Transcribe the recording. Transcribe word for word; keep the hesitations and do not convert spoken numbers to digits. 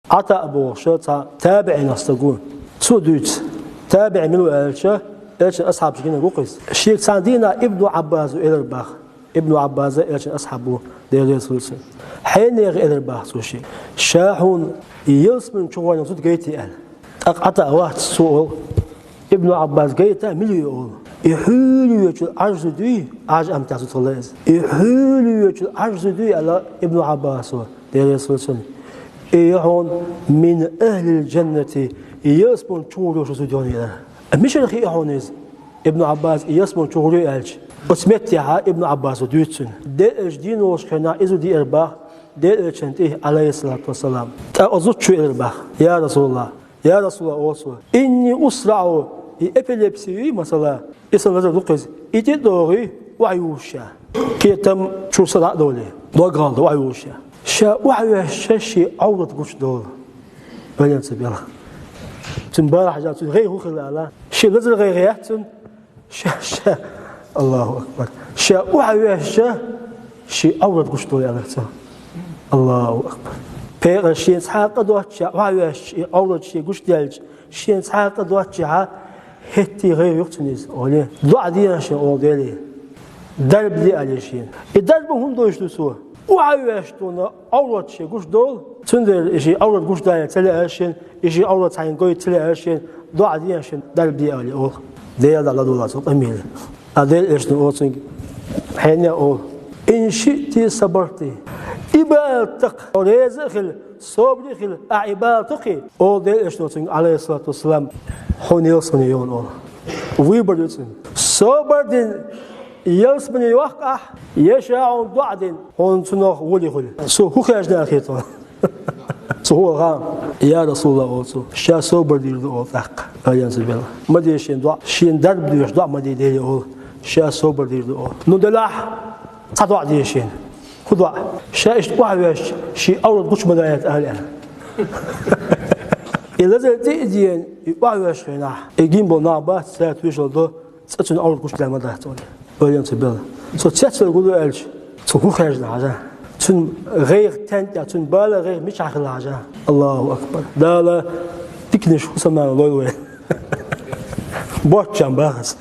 Ӏата бохуш цхьа табиӀинех стаг ву. Цо дуьйцу. ТабиӀи мила ву аьлча, Элчан асхьабаш гинарг ву-кх иза. Шега цхьана дийнахь Ибну Ӏаббаса элира боху. Ибну Ӏаббаса Элчан асхьаб ву, Дела реза хуьлда цунна. Хьенех элира боху цо шега. Ша хьуна ялсамани чу гӀойнах зуда гайтий аьлла. ТӀаккха Ӏата вац цо олу. Ибну Ӏаббаса гайта мила ю олу. И хьуьлла йоьчул Ӏаж зуда юй, Ӏаж амтех зуда хилла иза. И хьуьлла йоьчул Ӏаж зуда юй аьлла Ибну Ӏаббаса, Дела реза хуьлда цунна. И ю хьуна мин ахӀлил джаннати, и ялсамани чу гӀур йолуш зуда ю хьуна аьлла. Мичара хии хьуна иза? Ибну Ӏаббаса и ялсамани чу гӀур ю аьлча, оцу меттехь Ибну Ӏаббаса дуьйцу цунна. Дела Элча дийна волчу хенахь и зуда еара боху Дела Элчанна тӀе, Ӏалайхиссалату вассалам. ТӀаккха оцу зудчо элира боху: «Я РасулаллахӀ, я РасулаллахӀ, — олу цо, — инни усраӀу, и эпилепси юй, масала, и сан лазар ду-кх иза, и тӀе а догӀий, охьаювлуш ша. Кхетам чуьра са дӀа а долий, дог гӀала ду охьаювлуш ша. Ша охьавоьшча шен Ӏоврат гучудолу». Вален ца белахь. Цуьнан бала хьажа, цуьнан гӀайгӀа хӀун хилла аьлла. Шен лазар гӀайгӀа яц цуьнан, ша, ша, Аллаху акбар. Ша охьавоьшча, шен Ӏоврат гучудолу аьлла цо. Аллаху акбар. Пекъара шена цхьа а къа доццушехь, охьавоьшча, и Ӏоврат шен гучудаьлча, шена цхьа а къа доццушехь, хӀетте гӀайгӀа ю-кх цуьнан иза, олий. ДоӀа де шена, олу Деле. Дарба де, олий шена. И дарба хӀунда дойуш ду цо? Охьавоьшча, цуьнан Ӏоврат шен гучудолу, цундела и шен Ӏоврат гучудалийта ца лаьара шена, и шен Ӏоврат цхьаьнга гойту ца лаьара шена, доӀа де шена, дарба де, олий, олу. Дела дӀа ладогӀа цунна къамеле. Ткъа Дела Элчано олу цуьнга, хьенех олу: «Ин шиъти сабарти». Ибадатах реза а хила, собаре а хила, ахь ибадат до-кх и, олу Дела Элчано цуьнга, Ӏалайхиссалату вассалам, хьуна ялсамани ю хьуна, олу. Выбор ю цуьнан. Собар дина ялсамани йоккху ахь, я ша хьуна доӀа дина, хьуна цунах воля хуьлу. Цо хӀун хаьржина аьлла хета хьуна? Цо хӀун аьлла хаьий? «Я РасулаллахӀ, — олу цо, — ша собар дийр ду», — олу тӀаккха. Аьлла цо белахь. Ма де шена доӀа, шена дарба доьшу доӀа ма де Деле, олу. Ша собар дийр ду, олу. Ну, делахь, цхьа доӀа де шена. ХӀун доӀа? Ша иштта охьавоьшча, шен Ӏоврат гучу ма далийта, олий. И лазар тӀе а деана, и охьавоьшучу хенахь, и гина болу нах бац, цара тоьшалла до, цкъа цуьнан Ӏоврат гучудаьлла ма дац, олий. Вален ца белахь. Цо цецвелла гуло аьлча, цо хӀун хаьржина хьажа? Цуьнан гӀайгӀа тӀе а, цуьнан бала, гӀайгӀа мичахь хилла хьажа? Аллаху акбар. Дала диканаш хӀусамнана лойла вай. Боччам бахас.